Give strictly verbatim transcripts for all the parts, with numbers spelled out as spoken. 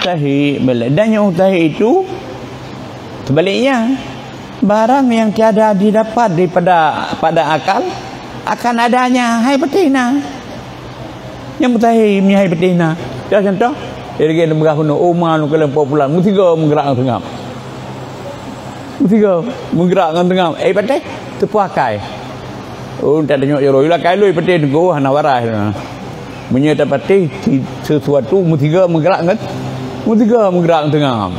Mustahil, dan nyang mustahil itu sebaliknya, barang yang tiada didapat daripada pada akal akan adanya, hai patéh na. Nyang mustahil, meunyo hai patéh na. Ya, contoh, lagèe neupeugah keunoe, uma nu keuleumpoe pulan, meusigoe meugerak ngon seungab. Meusigoe meugerak ngon seungab. Eh, patéh, teupeue akai. Oh, tak tanyong jaroe, lakèe lôn patéh teungku, hana waras. Meunyoe tapatéh si-, sesuatu meusigoe meugerak ngon, meusigoe meugerak ngon seungab.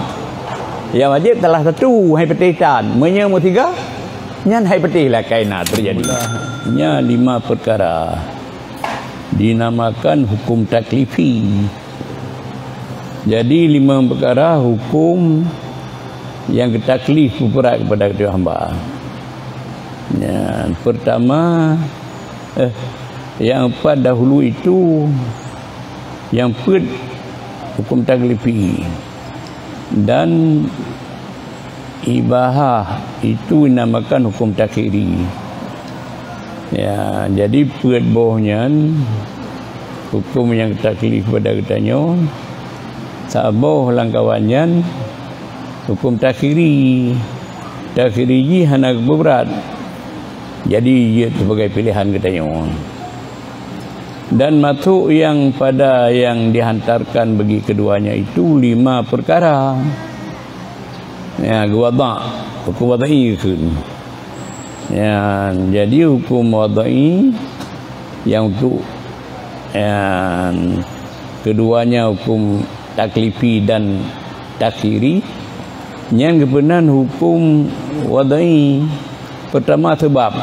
Nyang wajéb salah satu, hai patéh tan. Meunyoe meusigoe, nyan hai patéh lakèe na teujadi. Nyan lima peukara dinamakan hukum taklifi. Jadi, lima peukara hukum nyang geutaklif beubeurat keupada geutanyoe hamba. Nyan, peurtama, eh, nyang pat dahulu itu, nyang peuet hukum taklifi. Dan ibahah itu dinamakan hukum takhiri. Ya, jadi peuet boh nyan hukum nyang taklif keupada geutanyoe, saboh lam kawan nyan hukum takhiri. Takhiri jih hana geupeubeurat. Jadi, jeuet sibagai piléhan geutanyoe. Dan masuk nyang pada nyang dihantarkan bagi keduanya itu lima peukara. Ya, geuwadha', hukum wad'i geukheun. Ya, jadi hukum wad'i nyang untuk, ya, keduanya hukum taklifi dan takhiri, nyan geupeunan hukum wad'i. Peurtama, seubab.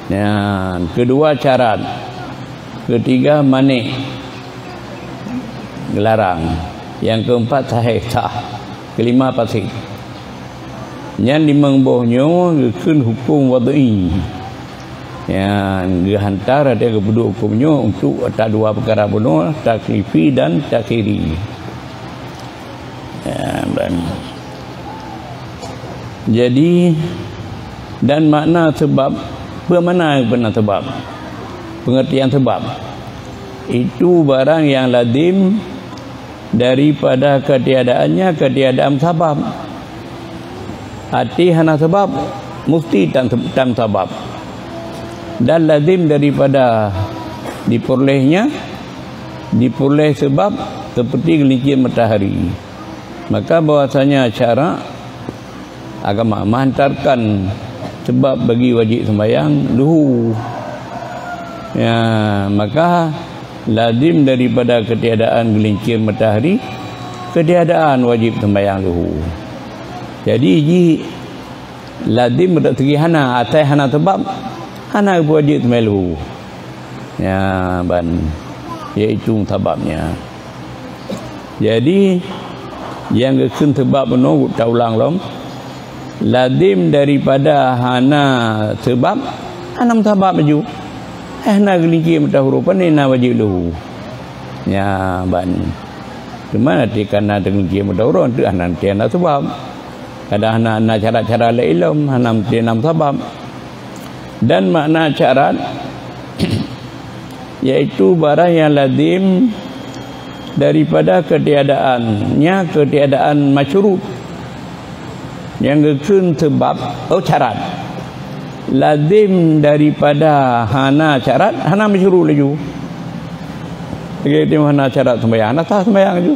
Nyan, keudua, syarat. Keutiga, mani', larang. Nyang keumpat, sahih, sah. Keulima, fasid. Nyan limong boh nyoe geukheun huköm wad'i. Nyang geuhantar ateueh geupeuduek huköm nyoe untuk ata dua peukara bunoe, taklifi dan takhiri. Ya, ban. Jadi, dan makna sebab, peue makna, peue makna sebab? Pengertian sebab. Itu barang yang lazim daripada ketiadaannya, ketiadaan sabab. Arti hana sabab, mesti tan, tan sabab. Dan lazim daripada diperolehnya, diperoleh sebab seperti geulincir matahari. Maka bahwasanya syarak agama menghantarkan sebab bagi wajib sembahyang luhu. Ya, maka lazim daripada ketiadaan geulincir matahari, ketiadaan wajib sembahyang luhu. Jadi, jih lazim dak segi hana, asai hana sebab, hana wajib sembahyang luhu. Ya, ban, yaitu sababnya. Jadi, nyang geukheun sabab bunoe taulang lom, lazim daripada hana sabab, hana sabab laju. Eh, hana geulincir matahari, pane na wajib luhu. Ya, ban. Cuma nanti kana geulincir matahari, tu hana nanti na sabab. Kadang hana, hana syarat-syarat laén lom, hana nanti na sabab. Dan makna syarat, yaitu barang yang lazim daripada ketiadaannya, ketiadaan masyurut. Nyang geukheun sabab, oh, syarat. Lazim daripada hana syarat, hana masyurut laju. Lagèe teuh hana syarat sembahyang, hana sah sembahyang laju.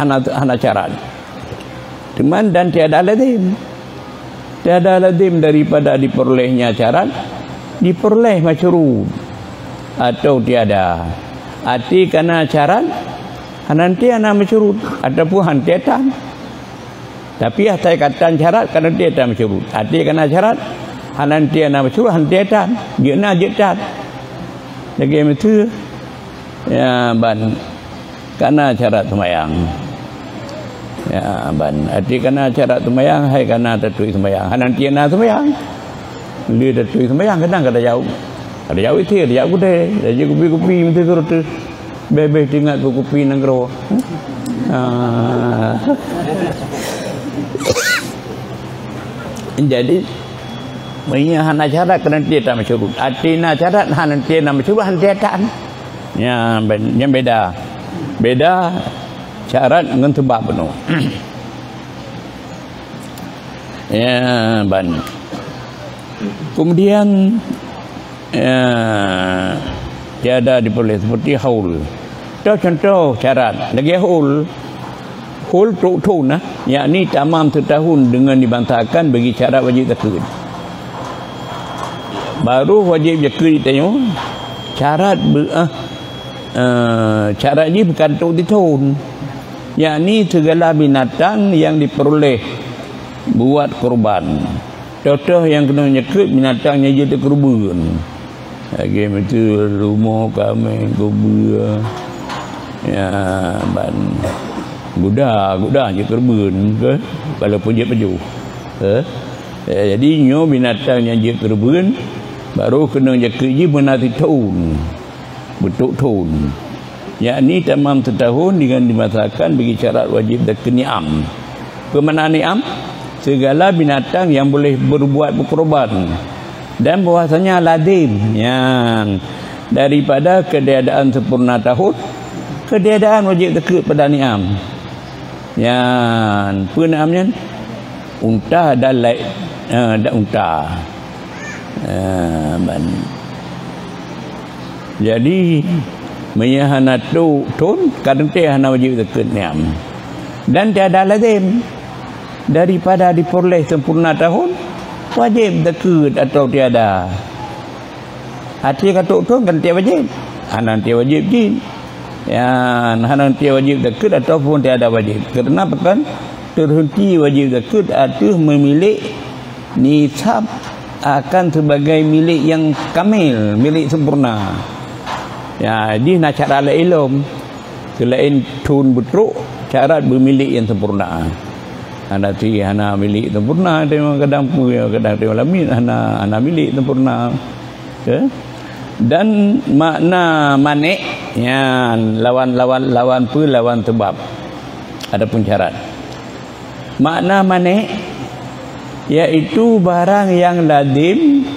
Hana, hana syarat. Cuman dan tiada lazim. Tiada lazim daripada diperolehnya syarat, diperoleh masyurut atau tiada. Arti kana syarat, hana nanti hana masyurut ataupun hana tan. Tapi asai ka tan syarat, ka nanti tan masyurut. Arti kana syarat, hana nanti hana masyurut, hana tan. Jeuet na, jeuet tan. Lagèe miseue, ya, ban. Kana syarat seumayang. Ya, ban. Arti kana syarat seumayang, hai kana tatui seumayang. Hana nanti na seumayang. Lé tatui seumayang, kadang ka tajaweueb. Ka tajaweueb ité, tajaweueb gudée. Tajaweueb kupi-kupi, meusti suruh tu. Beh-beh teuingat keu kupi nanggroe. Ah. Jadi, meunyo hana syarat, ka nanti tan masyurut. Arti na syarat, hana nanti na masyurut, hana nanti tan. Nyan be-, nyan beda. Beda syarat ngon seubab bunoe. Ya, ban. Kemudian, ya, tiada diperoleh seperti haul. Toh contoh syarat. Lagèe haul. Haul trok thon, nah, yakni tamam setahun dengan dibasakan bagi syarat wajib zakeuet. Baru wajib zakeuet tanyoe, syarat be-, eh, eh, syarat jih bukan trok thon, yakni segala binatang yang diperoleh buat kurban. Contoh nyang keuneuk zakeuet binatang nyang jeuet keu keureubeuen. Lagèe miseue leumo, kaméng, keubeu. Ya, ban guda, guda jeuet keu keureubeuen, ke? Walaupun jeuet pajoh. Eh? Eh, jadi nyoe binatang nyang jeuet keu keureubeuen, baru keuneuk zakeuet jih beuna sithon. Beutrok thon, yakni tamam setahun dengan dibasakan bagi syarat wajib zakeuet ni'am. Peue makna ni'am? Segala binatang yang boleh berbuat berkorban dan bahwasanya lazim, nyan, daripada ketiadaan sempurna tahun, ketiadaan wajib zakeuet pada ni'am. Nyan, peue ni'am nyan? Unta dan lai-, eh, dan unta. Eh, ban. Jadi, meunyo hana trok thon, ka teuntèe hana wajib zakeuet ni'am. Dan tiada lazim daripada diperoleh sempurna tahun, wajib zakeuet atau tiada. Até ka trok thon kan tiada wajib. Hana tiada wajib jih. Ya, hana tiada wajib zakeuet ataupun tiada wajib. Karena pakon? Terhenti wajib zakeuet ateueh memilik nisab akan sebagai milik yang kamil, milik sempurna. Ya, jih na syarat laén lom. Seulaén thon beutrok, syarat beumilék nyang sempurna. Hana si hana milék sempurna, teuma kadang peue, kadang teuma lamiet hana, hana milék sempurna. Ya. Dan makna manék nyan lawan, lawan, lawan peue, lawan seubab ataupun syarat. Makna manék, yaitu barang yang lazim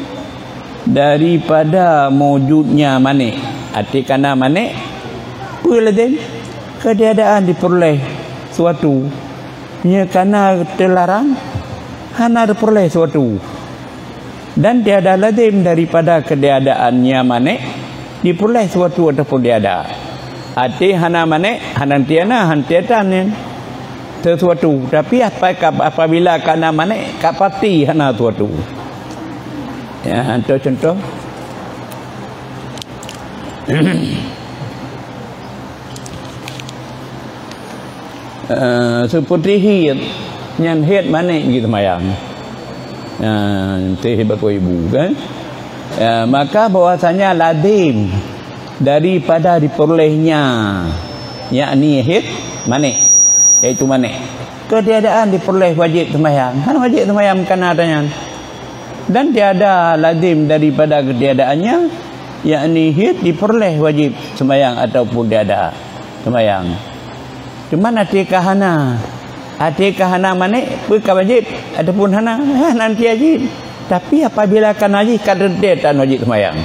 daripada mujudnya manék. Até kana manék, peue lazim? Ketiadaan diperoleh suatu. Nyo kana teularang, hana diperoleh suatu. Dan tiada lazim daripada ketiadaannya manék diperoleh suatu ataupun tiada. Até hana manék, hana tiada, hana tiada nyan sesuatu. Tapi apa-, apabila kana manék, ka pasti hana suatu. Ya, contoh-contoh. Eh, seperti haid, nyan haid manék jih seumayang. Nah, teuh bapak ibu, kan? Ya, maka bahwasanya lazim daripada diperolehnya, yakni haid manék, yaitu manék. Ketiadaan diperoleh wajib seumayang. Kan wajib seumayang kana tanyan. Dan tiada lazim daripada ketiadaannya, yakni haid diperoleh wajib seumayang ataupun tiada seumayang. Cuman até ka hana. Até ka hana manék, peue ka wajib ataupun hana? Hana até wajib. Tapi apabila ka najih, ka teuntèe tan wajib seumayang.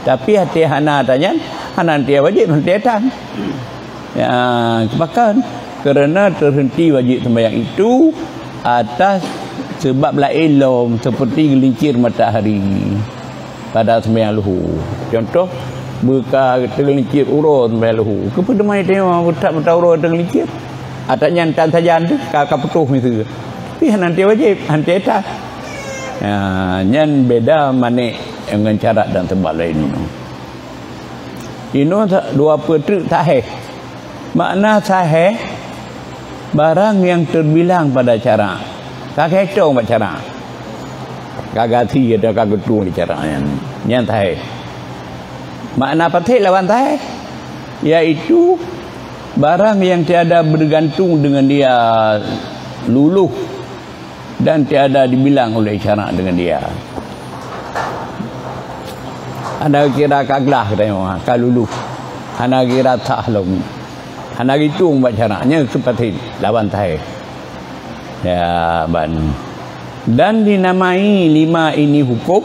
Tapi até hana tanyan, hana até wajib, hana até tan. Ya, pakon? Karena terhenti wajib seumayang itu atas sebab laén lom, seperti geulincir matahari pada seumayang luhô. Contoh, beuka teugeulincir uroe seumayang luhô. Keupeue teuma tanyoe beutak-beutak uroe teugeulincir? Ata nyan tan sajan teuh ka, ka putôh miseue. Tapi hana até wajib, hana até tan. Ya, nyan beda manék ngon syarat dan seubab laén nyoe. Inoe sa-, dua peuet treuk sahih. Makna sahih, barang yang terbilang pada syarak. Ka geuhitong bak syarak. Ka geuhasé atau ka geutueng di syarak nyan. Nyan sahih. Makna paséh lawan sahih, yaitu barang yang tiada bergantung dengan dia luluh dan tiada dibilang oleh syarak dengan dia. Hana kira ka glah geutanyoe, ka luluh. Hana kira sah lom. Hana geutueng bak syarak, nyan keuh paséh lawan sahih. Ya, ban. Dan dinamai lima ini hukum,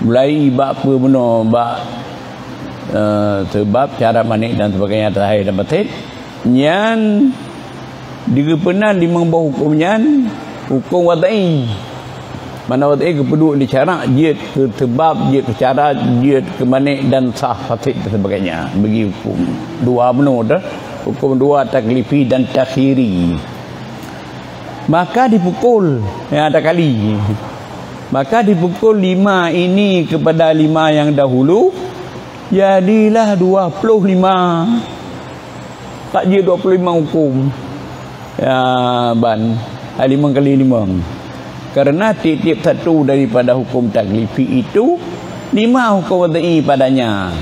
mulai bak peue bunoe, bak eh, seubab, syarat, manéh dan sebagainya, sahih dan fasid, nyan digeupeunan limong boh huköm nyan huköm wad'i. Mana wad'i geupeuduek lé syarat, jeuet keu seubab, jeuet keu syarat, jeuet keu manéh dan sah, fasid dan sebagainya. Bagi huköm dua bunoe dah, huköm dua, taklifi dan takhiri. Maka dipukul, ya, ada kali. Maka dipukul lima ini kepada lima yang dahulu, jadilah dua puluh lima. Tak jeuet dua puluh lima huköm. Ya, ban. Hai limong kali limong. Karena tiep-tiep satu daripada huköm taklifi itu lima huköm wad'i padanya.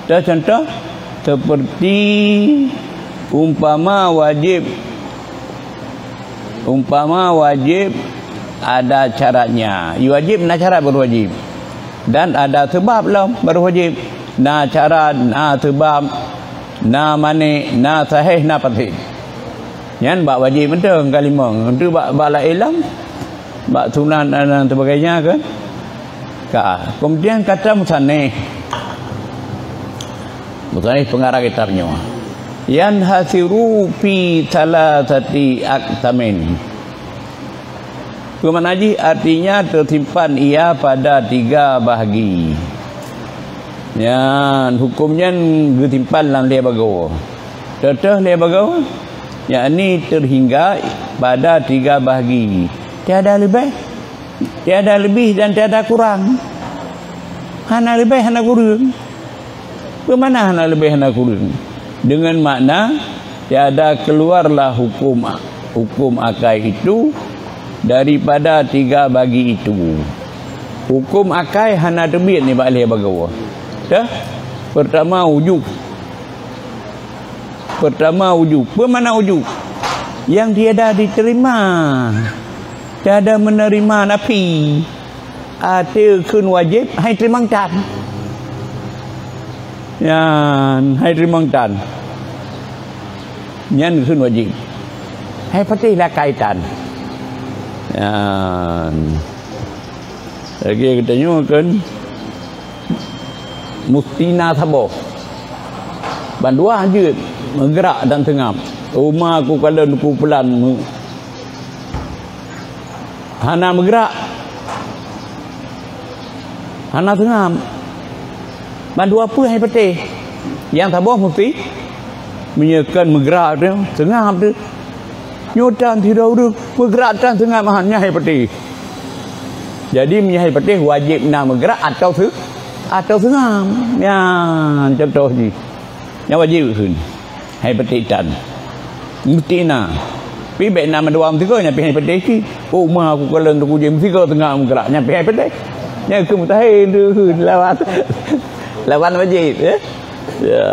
Contoh, seperti umpama wajib, umpama wajib ada syaratnya. Wajib na syarat baru wajib. Dan ada seubab lom baru wajib. Na syarat, na seubab, na manéh, na sahih, na fasid. Nyan bak wajib mantong ka limong. Untuk bak, bak laén lom, bak sunat dan sebagainya kan. Ka. Kemudian kata musannif. Musannif pengarang kitab nyoe. Yanhasiru fi salasati aqsamin. Peumakna jih artinya tersimpan ia pada tiga bahagi. Nyan, huköm nyan geusimpan lam lhèe bagoe. Teuh-teuh lhèe bagoe, yakni terhingga pada tiga bahagi. Tiada leubeh, tiada lebih dan tiada kurang. Hana leubeh, hana kureueng. Bagaimana hana leubeh, hana kureueng? Dengan makna, tiada keluarlah hukum, hukum akai itu daripada tiga bagi itu. Hukum akai hana teubiet nibak lhèe bagoe. Dah? Pertama, wujub. Pertama, wujub. Apa makna wujub? Yang tiada diterima. Tiada menerima nafi. Até kheun wajéb, hai teurimong tan. Nyan, hai teurimong tan. Nyan kheun wajéb. Hai patéh lakée tan. Nyan. Lagée geutanyoe kan, musti na saboh. Bandua jeuet meugrak dan seungab. Uma ku kalon ku peulan mu-, hana meugrak, hana seungab. Bandua peue hai patéh. Nyang saboh musti meunyoe kon meugrak teuh, seungab teuh. Nyoe tan sidroe ureuëng meugrak tan seungab, han, nyan hai patéh. Jadi meunyoe hai patéh wajéb na meugrak atau seu-, atau seungab. Nyan contoh jih. Nyan wajéb kheun. Hai patéh tan. Musti na. Pi bék na mandua meusigoe nyan pih hai patéh cit. Oh, uma ku kalon teuk kujéh meusigoe teungoh meugrak nyan pih hai patéh. Nyan keuh mustahil tu lawan, lawan wajéb, ya. Ya,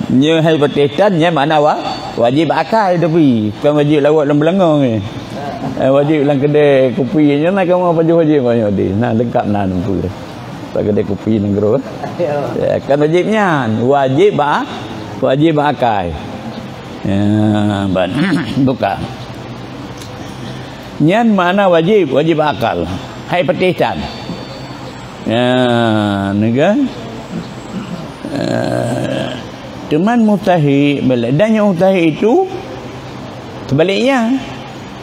nyoe hai patéh tan nyan makna wa-, wajéb akai tapi bukan wajéb lawat lam beulangong ni. Eh, wajéb lam keudè kupi nyan na kamoe pajoh wajéb banyak di. Nah, lengkap na nempu. Lam keudè kupi nanggroe. Ya, kan wajéb nyan. Wajéb ba-, wajéb akai. Ya, ban. Bukan. Nyan makna wajéb, wajéb akal. Hai patéh tan. Ya, nega. Eh, cuman mustahil, dan yang mustahil itu sebaliknya,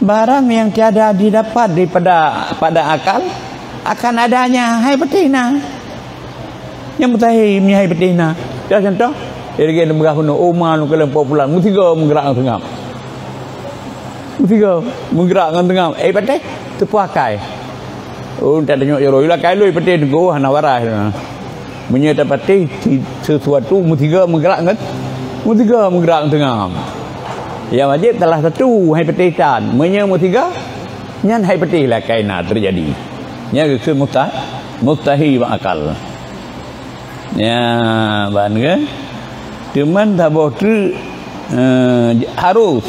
barang yang tiada didapat daripada, pada akal, akan adanya hai patéh na. Nyang mustahil meunyoe hai patéh na. Ya contoh, lagée neupeugah bunoe, uma nu kalon po pulan, meusigoe meugrak ngon seungab. Meusigoe meugrak ngon seungab. Eh, patéh, teupeue akai. Oh, tak tanyok jaroe, lakée lôn patéh teungku, hana waras. Meunyoe tapatéh si-, sesuatu meusigoe meugrak ngon, meusigoe meugrak ngon seungab. Nyang wajéb salah satu, hai patéh tan. Meunyoe meusigoe, nyan hai patéh lakée na teujadi. Nyan geukheun musta-, mustahil bak akal. Ya, ban ke? Cuman saboh treuk, eh, harus.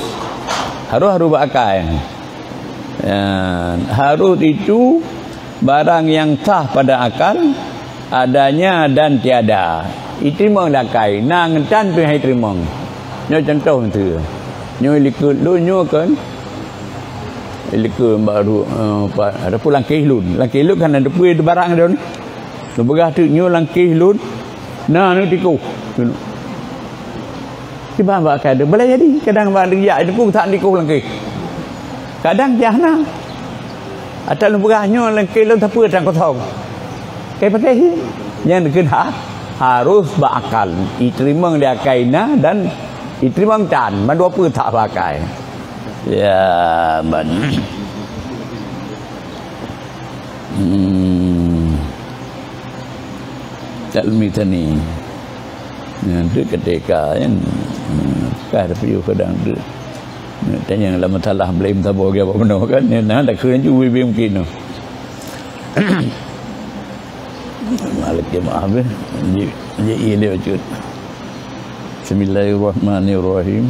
Harus, harus bak akai. Ya, harus itu barang yang sah pada akal adanya dan tiada. Iteurimong lakée, na ngon tan pih hai teurimong. Nyoe contoh tu. Nyoe likot lôn nyoe kan. Likot baru, eh, apa, ada pun langkeh lôn. Langkeh lôn kan ada pun barang dia ni. Lôn peugah tu nyoe langkeh lôn. Na, neuk tikoh. Kiban bak akai tu. Boleh jadi, kadang bak jak tikoh, tak tikoh langkah. Kadang jah na. Atau lôn peugah nyoe langkah lôn sapeue tan kosong. Kai patéh. Nyang keunan harus bak akal. Iteurimong lé akai na dan iteurimong tan. Mandua peue tak bak akai. Ya, ban. Hmm. Talmi tani. Nah, tu ketika kan. Hmm, kah tapi kadang tu. Tanya lama salah beli saboh ke apa benda kan. Nah, tak kena juga mungkin tu. Malik jemaah habis. Ji, ji, iya dia baca. Bismillahirrahmanirrahim.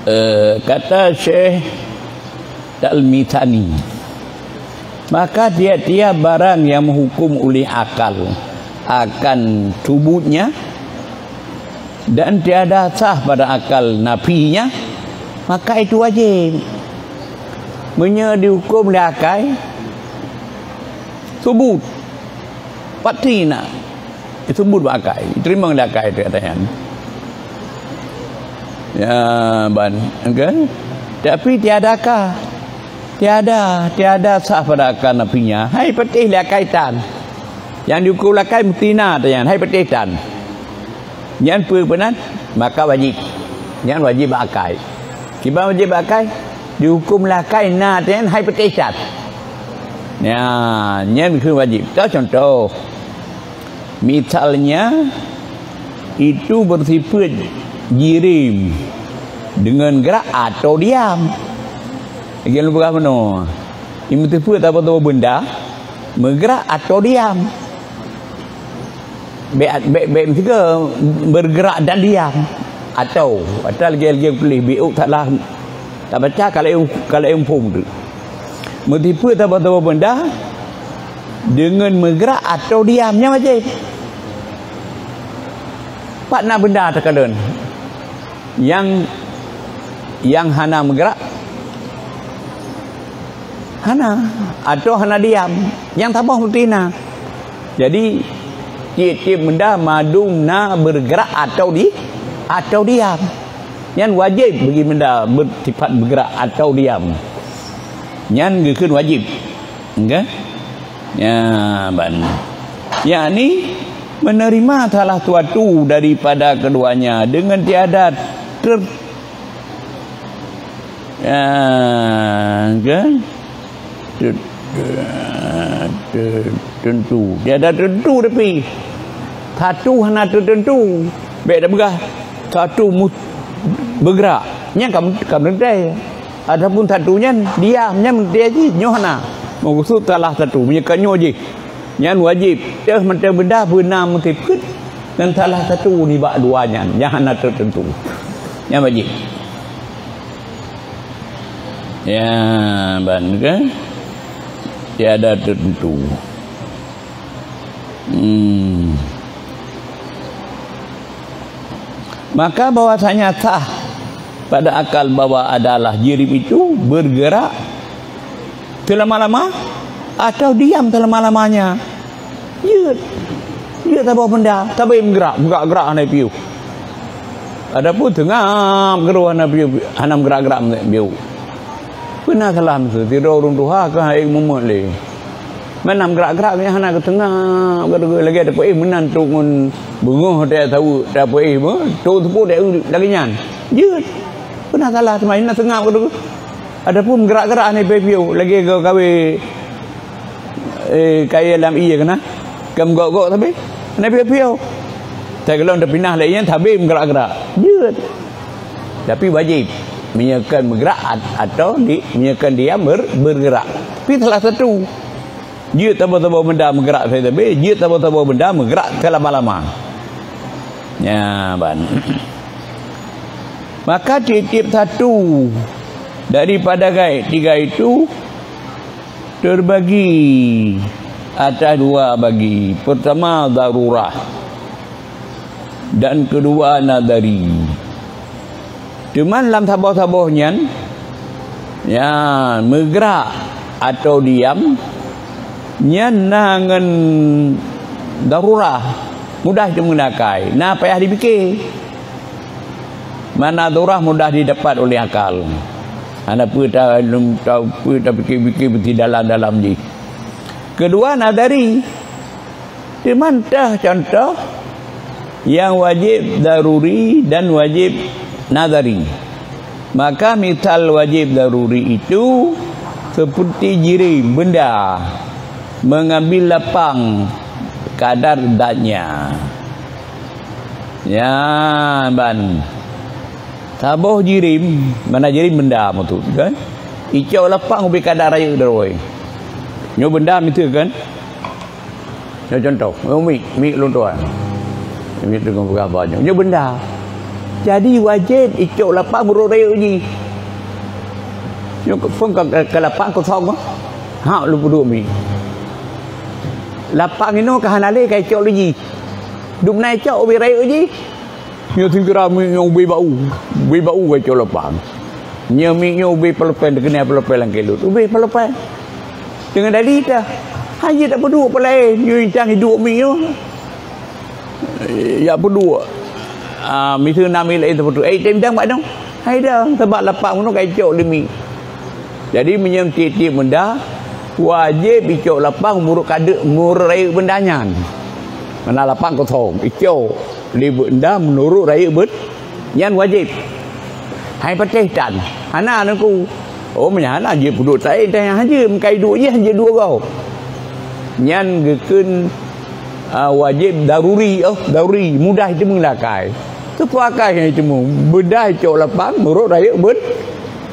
Eh, kata Syekh Talmisani, maka tiap-tiap barang yang menghukum oleh akal akan subutnya dan tiada sah pada akal nafinya, maka itu wajib. Meunyoe dihukum lé akai, subut. Pasti na. Disebut bak akai, diterima lé akai teuka nyan. Ya, ban, kan? Tapi tiadakah, tiada, tiada sah pada akal nafinya. Hai patéh lé akai tan. Nyang dihukum lé akai meusti na teuka nyan, hai patéh tan. Nyan peue peunan? Maka wajib. Nyan wajib bak akai. Kiban wajib bak akai? Dihukum lé akai na teuka nyan, hai patéh tan. Ya, nyan keuh wajib. Toh contoh. Misalnya, itu bersifat jirim dengan gerak atau diam. Lagèe lôn peugah bunoe. Imeusifeuet saboh-saboh benda, meugerak atau diam. Bèk, bèk, bèk meusigoe bergerak dan diam. Atau, atau lagèe-lagèe tuléh, beuh salah tabaca, ka laén, ka laén muphom tu. Meusifeuet saboh-saboh benda deungon meugerak atau diam, nyan wajéb. Pat na benda teukalon nyang, nyang hana meugerak? Hana. Atau hana diam. Nyang saboh meusti na. Jadi, tiep-tiep benda mandum na bergerak atau di, atau diam. Nyan wajéb bagi benda bersifat bergerak atau diam. Nyan geukheun wajéb. Okey? Ya, ban. Yakni, menerima salah suatu daripada keduanya dengan tiada ter-, ya, okey? Ter-, ter-, tentu. Tiada tentu tapi. Satu hana tertentu. Bèk tapeugah satu mu-, bergerak. Nyan ka, ka meuteuntèe. Ataupun satu nyan diam, nyan meuteuntèe jih. Nyoe hana. Meukeusut salah satu. Meunyoe ka nyoe jih. Nyan wajéb. Teuh mantong benda beuna meusifeuet ngon salah satu nibak dua nyan. Nyang hana tertentu. Nyan wajéb. Ya, ban kan? Tiada tertentu. Hmm. Maka bahwasanya sah pada akal bahwa adalah jirim itu bergerak selama-lama atau diam selama-lamanya. Jeuet. Jeuet saboh benda, sabe meugerak, meugerak-gerak hana piôh. Adapun seungab keudroe hana piôh, hana meugerak-gerak piôh. Peue na salah meuseu, sidroe ureueng tuha ka hai mumet lé. Meunan meugerak-gerak, nyan hana geuteungab, geuteungab lagèe tapeuéh meunan trok ngon beungoh teuh saweue, tapeuéh meunan trok seupôt teuh lagèe nyan. Jeuet. Peue na salah teuma, na seungab geuteungab. Adapun meugerak-gerak hana piôh-piôh, lagèe geuh kawé, eh, kayèe lam ié keunan. Ka meugok-gok sabe, hana piôh-piôh. Teuglom tapinah lé ié nyan sabe meugerak-gerak. Jeuet. Tapi wajéb. Meunyoe kon meugerak at-, atau di, meunyoe kon diam ber-, bergerak. Tapi salah satu. Jeuet saboh-saboh benda meugerak sabe-sabe, jeuet saboh-saboh benda meugerak selama-lama. Nyan ban. Maka tiep-tiep satu daripada gaib tiga itu terbagi atas dua bagi. Pertama darurah dan kedua nadari. Teuma lam saboh-saboh nyan, ya, meugrak atau diam, nyan na ngon darurah, mudah teumeunakai, na payah dipike. Mana darurah mudah didapat oleh akal. Hana peue ta, ta, peue tapike-pike beuti dalam-dalam jih. Kedua nadari, teuma teuh contoh nyang wajib daruri dan wajib nadari. Maka misal wajib daruri itu seperti jirim benda mengambil lapang kadar zatnya. Ya, ban. Saboh jirim, mana jirim benda maksud, kan? Icok lapang ubé kadar rayeuk droe. Nyoe benda miseue, kan? Nyoe contoh, nyoe mic, mic lôn tuan. Mic deungon peugah banyak. Nyoe benda. Jadi wajéb icok lapang meunurot rayeuk jih. Nyoe ke, phon ke, ke, ke lapang kosong. Ha, lôn peuduek mic. Lapang inoe ka hana lé ka icok lé jih. Dumna icok ubé rayeuk jih. Nyoe sigira mic nyoe ubé bau. Ubé bau ka icok lapang. Nyoe mic nyoe ubé palopen, teukeunai palopen lam keulot. Ubé palopen. Deungon dali teuh. Hana tapeuduek peue laén. Nyoe intan iduek mic nyoe. Ya peuduek. Ah, miseue na mic laén tapeuduek. Eh, tem dang bak dong. Hai dong, sabab lapang meunoe ka icok lé mic. Jadi, meunyoe tiep-tiep benda, wajéb icok lapang meunurot kadek, meunurot rayeuk benda nyan. Mana lapang kosong, icok lé benda meunurot rayeuk ben-, nyan wajéb. Hai patéh tan, hana Teungku. Oh, meunyo hana jeuet peuduek taén, taén hana jeuet, meukai duek jih hana jeuet duek gob. Nyan geukheun, ah, wajéb daruri, oh, daruri, mudah jiteumeung lé akai. Keupeue akai nyang jiteumeung? Benda icok lapang meunurot rayeuk ben-,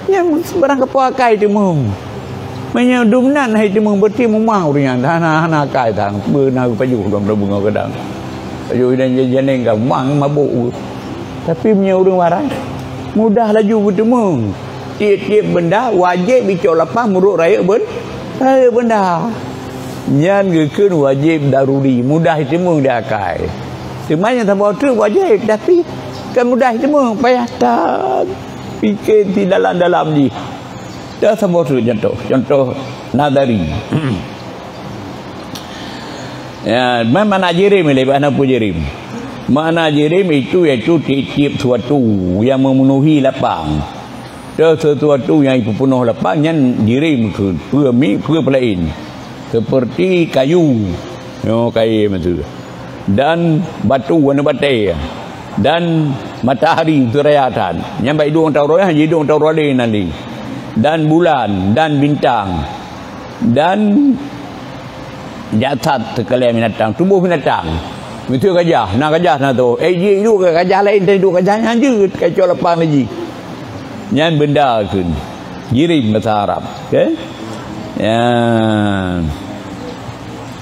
Nyan barang keupeue akai teumeung. Meunyoe dum nan hai teumeung, berarti mumah ureueng nyan. Hana, hana akai tan. Beuna pajoh dum beungoh kadang. Pajoh dan janeng ka mumah mabök. Tapi meunyoe ureueng warai, mudah laju geuteumeung. Tiep-tiep benda wajéb icok lapang meunurot rayeuk ben-, rayeuk benda. Nyan geukheun wajéb daruri, mudah teumeung di akai. Teuma nyang saboh treuk wajéb, tapi kan mudah teumeung, payah that. Pike di dalam-dalam jih. Dah saboh treuk contoh. Contoh nadari. Ya, ma-, makna jirim lé, makna peue jirim? Makna jirim itu yaitu tiep-tiep suatu yang memenuhi lapang. Dah sesuatu yang ipeupunoh lapang nyan jirim keu peue mi, peue peulaén. Seperti kayu. Nyoe kayée miseue. Dan batu warna batée, dan matahari, suraya tan. Nyan bak idong taroe, hana idong taroe lé nan lé. Dan bulan, dan bintang, dan jasad sekalian binatang, tuboh binatang. Miseue gajah, na gajah na tu. Eh, jih iduek gajah laén, dan iduek gajah nyan jeuet, ka icok lapang lé jih. Nyan benda kheun. Jirim basa Arab. Okey? Ya.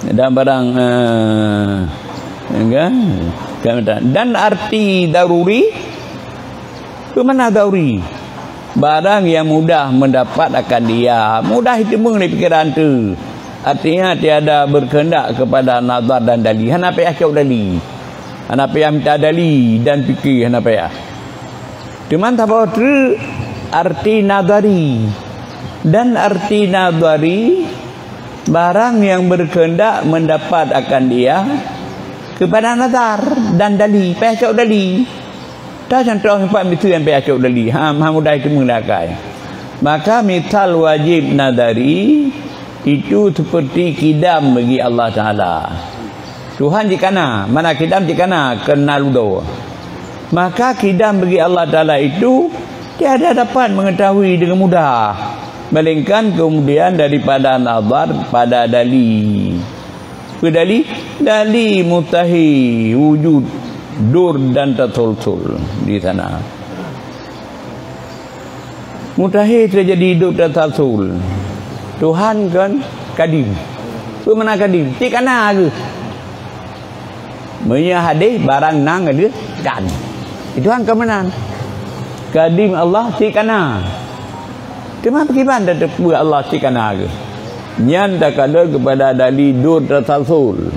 Dan barang, eh, kan? Kan, dan arti daruri, peue makna daruri? Barang yang mudah mendapat akan dia, mudah jiteumeung lé pikeran teuh. Artinya, tiada berkehendak kepada nazar dan dali. Hana payah cok dali. Hana payah mita dali dan pike, hana payah. Teuma saboh treuk arti nadari. Dan arti nadari, barang yang berkehendak mendapat akan dia kepada nazar dan dali, payah cok dali. Dah contoh empat miseue nyang payah cok dali, ha, ha mudah teumeung lé akai. Maka misal wajib nadari itu seperti kidam bagi Allah Taala. Tuhan jikana, mana kidam jikana keunan ludoe. Maka kidam bagi Allah Taala itu tiada dapat mengetahui dengan mudah, melainkan kemudian daripada nazar pada dali. Peue dali? Dali mustahil wujud dur dan tasalsul di sana. Mustahil teujadi hidup dan tasalsul. Tuhan kan kadim. Peue makna kadim? Cit kana geuh. Meunyoe hadeh barang nyang ka lheueh kan. Tuhan ka meunan. Kadim Allah cit kana. Teuma pakriban tateupeue Allah cit kana geuh? Nyan takalon keupada dali dur tasalsul,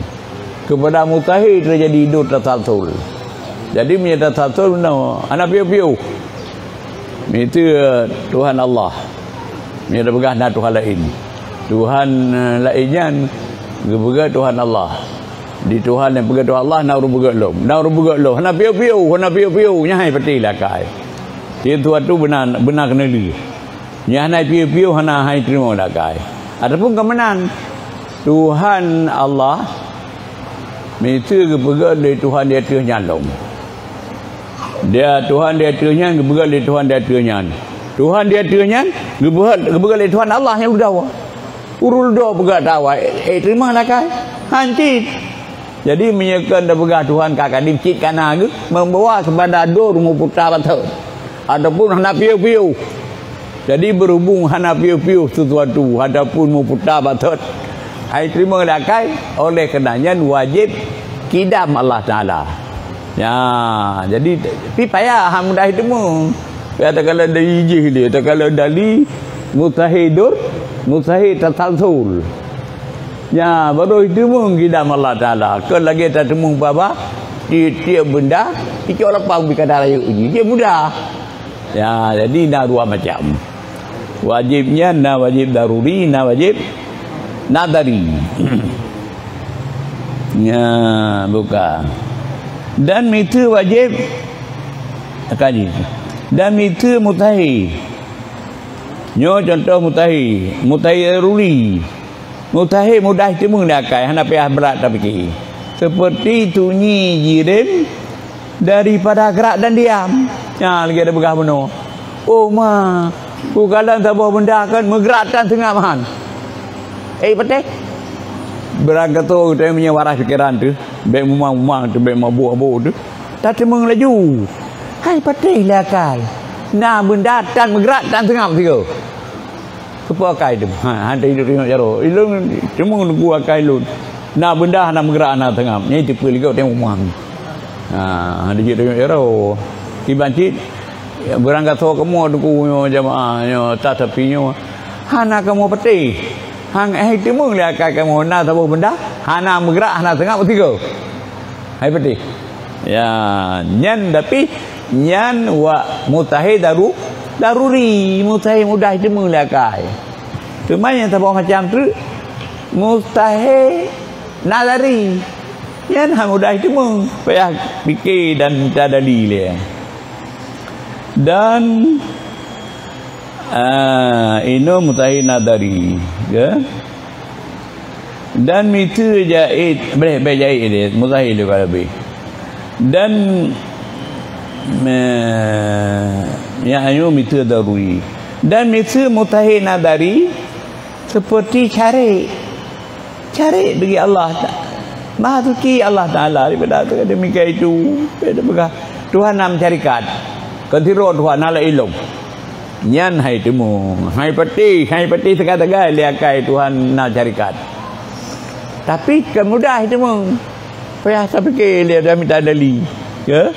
keupada mustahil teujadi dur tasalsul. Jadi, meunyoe tasalsul, no, hana piôh-piôh. Miseue Tuhan Allah. Meunyoe tapeugah na Tuhan laén. Tuhan, eh, laén nyan geupeugah Tuhan Allah. Di Tuhan nyang peugah Tuhan Allah, na ureuëng peugah lom. Na ureuëng peugah lom. Hana piôh-piôh, hana piôh-piôh. Nyan hai patéh lé akai. Sesuatu beuna, beuna keuneulheueh. Nyan hana piôh-piôh, hana hai teurimong lé akai. Ataupun ka meunan, Tuhan Allah miseue geupeugah lé Tuhan di ateueh nyan lom. Dia Tuhan di ateueh nyan geupeugah lé Tuhan di ateueh nyan. Tuhan di ateueh nyan geupeugah, geupeugah lé Tuhan Allah nyang ludoe. Ureuëng ludoe peugah tawa, eh, eh, teurimong lé akai. Han cit. Jadi, meunyoe kon tapeugah Tuhan ka kadim cit kana geuh, meubawa keupada dur meuputa batot. Ataupun hana piôh-piôh. Jadi, berhubung hana piôh-piôh sesuatu ataupun meuputa batot, hai teurimong lé akai, oleh karena nyan wajéb kidam Allah Taala. Ya, jadi, tapi payah, han mudah jiteumeung. Payah takalon dali jih lé, takalon dali mustahil dur, mustahil tasalsul. Ya, baru jiteumeung kidam Allah Taala. Kon lagée tateumeung peue-peue, tieb-tieb benda, icok lapang bikada rayeuk jih. Jeuet mudah. Ya, jadi na dua macam. Wajéb nyan na wajéb daruri, na wajéb nadari. Ya, buka. Dan miseue wajéb, akan jih. Dan miseue mustahil. Nyoe contoh mustahil, mustahil daruri. Mustahil mudah jiteumeung lé akai, hana payah brat tapike. Seperti sunyi jirim daripada gerak dan diam. Nyan lagée tapeugah bunoe. Oh ma, kukalon saboh benda kon meugerak tan seungab han. Eh, patéh. Beurangkasoe geutanyoe meunyoe waras pikeran teuh, bék mumang-mumang teuh, bék mabôk-mabôk teuh, tateumeung laju. Hai patéh lé akai. Na benda tan meugerak tan seungab sigoe. Keupeue akai teuma? Ha, han teuingat-ingat jaroe. Ilôn teuma lugu akai lôn. Na benda hana meugerak, hana seungab. Nyan teupeue lé gob teuh umang. Ha, han teuingat-ingat jaroe. Kiban cit, beurangkasoe kamoe teungku nyoe jamaah nyoe, tas sapi nyoe. Hana kamoe patéh. Han, eh, teumeung lé akai kamoe na saboh benda, hana meugerak, hana seungab sigoe. Hai patéh. Ya, nyan tapi nyan wa mustahil daru-, daruri, mustahil mudah jiteumeung lé akai. Teuma nyang saboh macam treuk mustahil nadari. Nyan han mudah jiteumeung, payah pike dan mita dali lé. Dan, ah, inoe mustahil nadari, ya. Dan miseue jaiz, boleh, boleh jaiz dia, mustahil juga lebih. Dan, eh, nyang nyoe miseue daruri. Dan miseue mustahil nadari, seperti carek. Carek bagi Allah Ta-, Maha Suci Allah Taala daripada demikian itu. Dia peugah, Tuhan na meusyarikat. Kon sidroe Tuhan, na lé ilong. Nyan hai teumeung, hai patéh, hai patéh sagai-sagai lé akai Tuhan na syarikat. Tapi kon mudah hai teumeung. Payah tapike lé dan mita dali. Ya?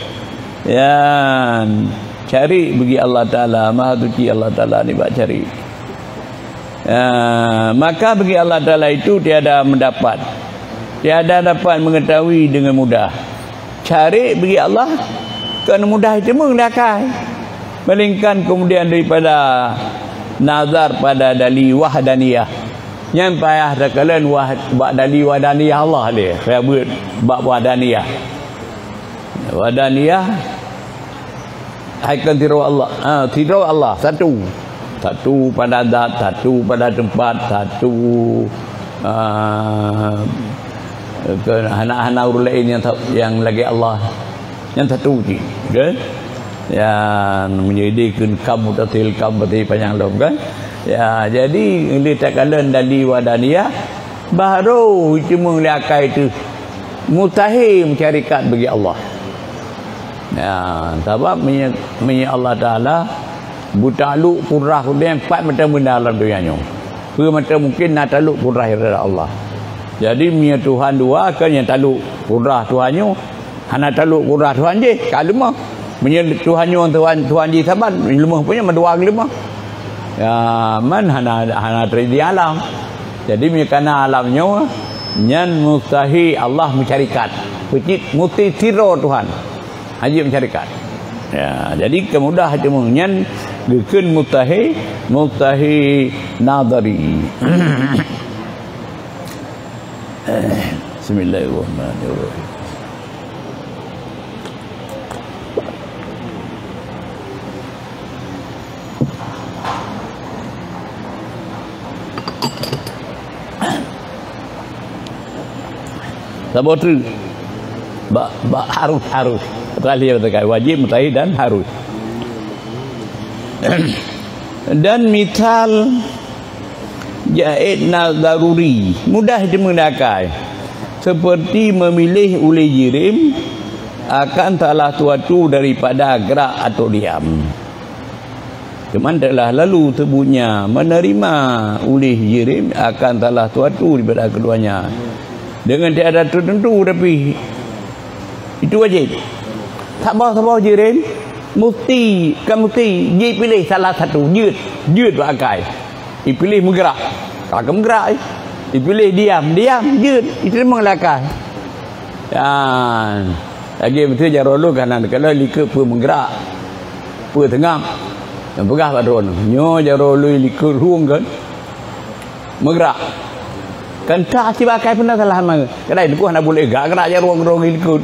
Yan, carek bagi Allah Taala, Maha Suci Allah Taala nibak carek. Ya, maka bagi Allah Taala itu tiada mendapat, tiada dapat mengetahui dengan mudah. Carek bagi Allah kon mudah jiteumeung lé akai. Melainkan kemudian daripada nazar pada dali wahdaniyah. Nyan payah takalon wah-, bak dali wahdaniyah Allah lé. Payah beuet bak wahdaniyah. Wahdaniyah hai kon sidroe Allah. Ha, sidroe Allah, satu. Satu pada zat, satu pada tempat, satu, ah, ke hana-hana ureuëng laén nyang sa-, nyang lagée Allah. Nyang satu cit, ke? Yang menjadi ke kam mutasil, kam berarti panjang lom, kan? Ya, jadi, bila takalon dali wahdaniyah, baru cuma lé akai teuh mustahil meusyarikat bagi Allah. Ya, sabab meunyoe, meunyoe Allah Taala beutaklok kudrah keudeh empat macam benda lam donya nyoe. Peue macam mungkin na taklok kudrah daripada Allah. Jadi, meunyoe Tuhan dua, kan nyang taklok kudrah Tuhan nyoe, hana taklok kudrah Tuhan jih, ka leumah. Meunyoe Tuhan nyoe Tuhan, Tuhan jih saban, leumoh pun nyan meudua geuleumah. Ya, man hana, hana teujadi alam. Jadi meunyoe kana alam nyoe, nyan mustahil Allah meusyarikat. Peucit musti sidroe Tuhan. Hana jeuet meusyarikat. Ya, jadi keumudah cuma nyan geukheun mustahil, mustahil nazari. Bismillahirrahmanirrahim. Saboh treuk. Bak, bak harus, harus. Terakhir katakan wajib, mustahil dan harus. Dan misal jaiz na daruri, mudah diteumé akai. Seperti memilih uléh jirim akan salah suatu daripada gerak atau diam. Teuma telah lalu sebutnya menerima uléh jirim akan salah suatu daripada keduanya. Dengan tiada tertentu, tapi itu wajib. Saboh-saboh jirim musti, ka musti jipiléh salah satu, jeuet, jeuet bak akai. Ipiléh meugerak, ka meugerak. Ipiléh diam, diam, jeuet, iteurimong lé akai. Dan lagèe beutôi jaroe lôn ka na, kalau likot peue meugerak, peue teungam, nyang peugah bak droeneuh, "Nyoe jaroe lôn likot rhueng kan meugerak." Kan tah sibak akai peue na salah meugerak. Kadang teungku hana boleh gerak-gerak jaroe droe likot.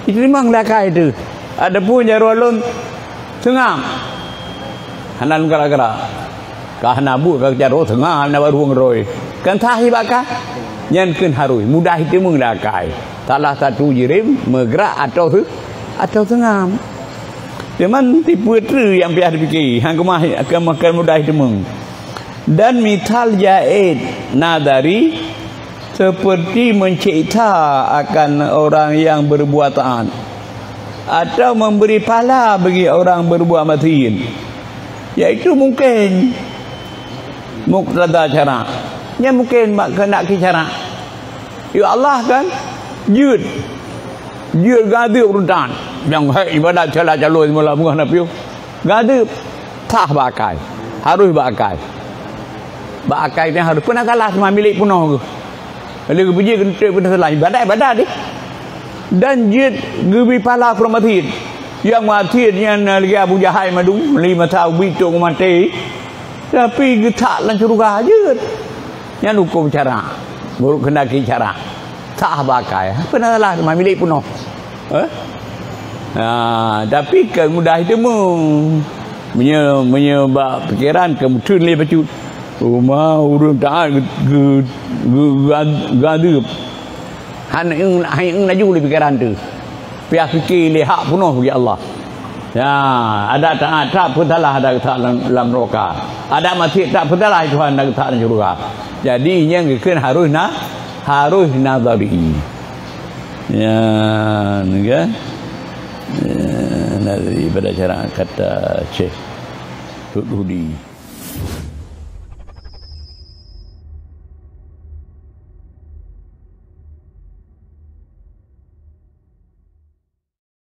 Iteurimong lé akai teuh. Adapun jaroe lôn teungam, hana lôn gerak-gerak. Ka hana buet ka jaroe teungam na bak rhueng droe. Kan tah sibak akai? Nyan kheun harus. Mudah iteurimong lé akai. Salah satu jirim meugerak atau se-, atau teungam. Cuman tipe treuk nyang payah dipike, han keumah, keumah, keumah mudah iteurimong. Dan misal jaiz nazari seperti mencipta akan orang yang berbuat taat atau memberi pahala bagi orang berbuat maksiat, yaitu mungkin muktada syarak. Nyan mungkin mak keuheundak syarak. Ya Allah kan jeuet, jeuet gadeup ureuëng taat. Nyang hai ibadat salah calon seumalam ngon na piôh. Gadeup, sah bak akai, harus bak akai. Bak akai nyan harus, peue na salah teuma milék peunoh geuh. Lé geupuji keuneuk peue na salah, ibadat, ibadat deh. Dan jeuet geubri pahala keu ureuëng maksiat. Nyang maksiat nyan lagèe Abu Jahal mandum, lé masa ubit trok maté. Tapi geutak lam syeuruga jeuet. Nyan hukôm syarak. Meunurot keuheundak syarak. Sah bak akai. Peue na salah teuma milék peunoh. Eh? Ha, tapi kan mudah iteurimong. Meunyoe, meunyoe bak pikeran ka meutheun lé bacut. Uma ureuëng taat geu-, geu-, geu-, gadeup. Han éng, han éng laju lé pikeran teuh. Payah pike lé hak peunoh bagi Allah. Ya, adak taat that peusalah adak that lam, lam neuraka. Adak maksiat that peusalah Tuhan adak that lam syeuruga. Jadi nyan geukheun harus na, harus nazari. Ya, kan? Ya, nazari pada cara kata Syekh Tut Hudi.